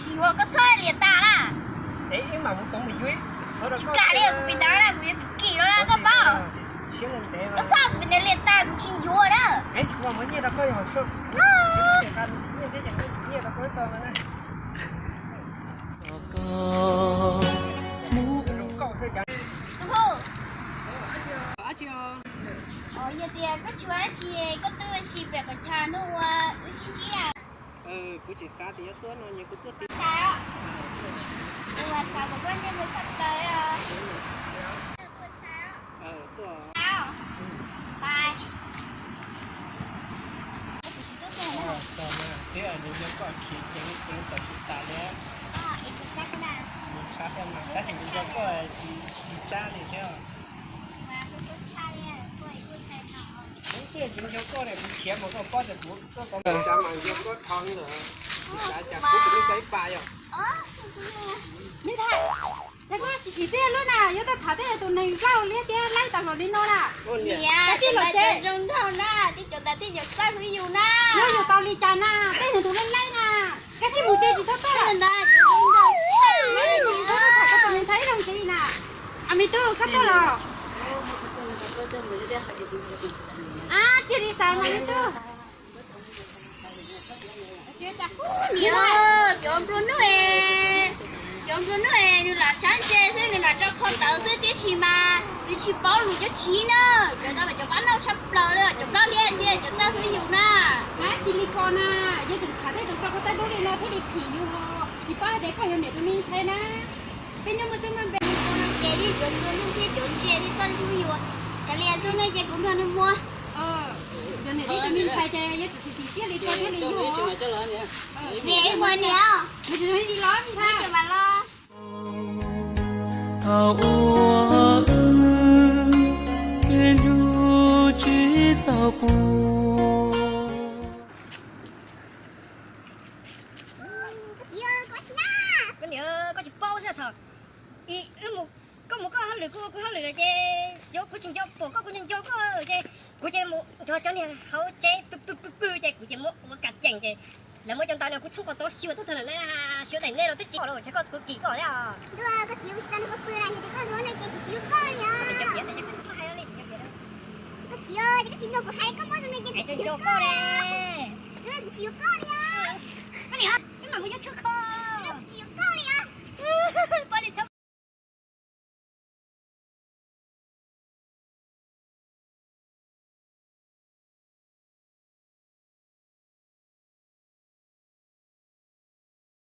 tsis yuav, koj txhob liam tas na. Tsis kam li, kuv pim ntawd na, kuv yuav kim kim los na, koj paub. Koj txhob kuv pim ntawd liam tas, kuv tsis yuav na. Yog tias koj tsis ua dab tsi, koj twb ua si pem qhov chaw no ua wb sib ntsib na. Kuv tseem xav tias yuav tuaj no nyuag kuv tuaj tib sai os. Kuv xav kom koj ntsej muag tshaj plaws os. Tuaj sai os. Tuaj. Bye. Thiab nws yog koj khiav ceev ceev tau tsis tas li. Nws tshab thiab mas tab sis nws yog koj tsis tshab li thiab. Kuv thiaj tsis nco koj na, kuv khiav mas koj paub tias kuv koj tau tshab mas nco koj dhau lawm. Kuv xav cas kuv tus me koj ib pas yom. Me ntxhais, cas koj tsis tsim txiaj lub na, yuav tau tham tej tus neeg Nplog liab tiab laib tau los li no na. Niam, koj tij laug ces zoo nraug na, tij cov ntawd tij cov txawj hlub yus na. Hlub yus tau li cas na, tej neeg tus laib laib na. Koj tsis mus ces tsis txhob tuaj lawm. Tsis txhob tuaj tham koj tus me ntxhais ib zaug ntxiv na. A, me tub, koj tuaj los. A, cia li xav mas me tub. Niam, cov nplua nuj es, cov nplua nuj es nws lam tshab ntse xwb, nws lam tso kho tawv xwb, tiam sis mas nws tsis paub lus cov tsiv na. Cov no mas cov pab nauj tshaj plaws li, cov Nplog liab tiag, cov txawj hlub yus na. Mas tsis li ko na, yog tseem tham tej tus rau koj tab dub li no thiaj li phim yus los tsis paub hais tias koj yog niam tus me ntxhais na. Peb nyob muaj siab muaj npe li ko no ces yeej yuav nplua nuj thiab cov ntse thiaj txawj hlub yus. Cov liam txuj nej ces kuv nrog nws muaj. Cov niam thiab tus me ntxhais ces yuav tsum tsis tsim txiaj li ko thiaj li yog. Niam, ib muag niam. Nws tsis zoo li los me ntxhais. Thaum uas wb kev hlub tsis tau puag. Koj niam, koj tsis paub xwb thaum ub, koj mus koj hauj lwm, kuv ua kuv hauj lwm lawm ces xyov kuv tsis nco pom koj, kuv nco nco koj ces kuv ces mus nrog cov niag hauv tsev pw pw pw pw ces kuv ces muab ua kas cees ces lawv muab cov ntawd no kuv txhob kom tau xyuas tuaj txog ntawm no, xyuas daim nej los twb tsis los tshav koj kuv kim koj thiab. Ntuj, koj txiv, ua tsis tau nrog koj pw na, yog tias koj zoo no ces kuv tsis yuav koj li os. Koj txiv, ces koj tsis mloog kuv hais, koj muab zoo no ces kuv tsis yuav koj li. Kuv tsis yuav koj li os. Koj niam, wb mam mus yuav tshuaj kho.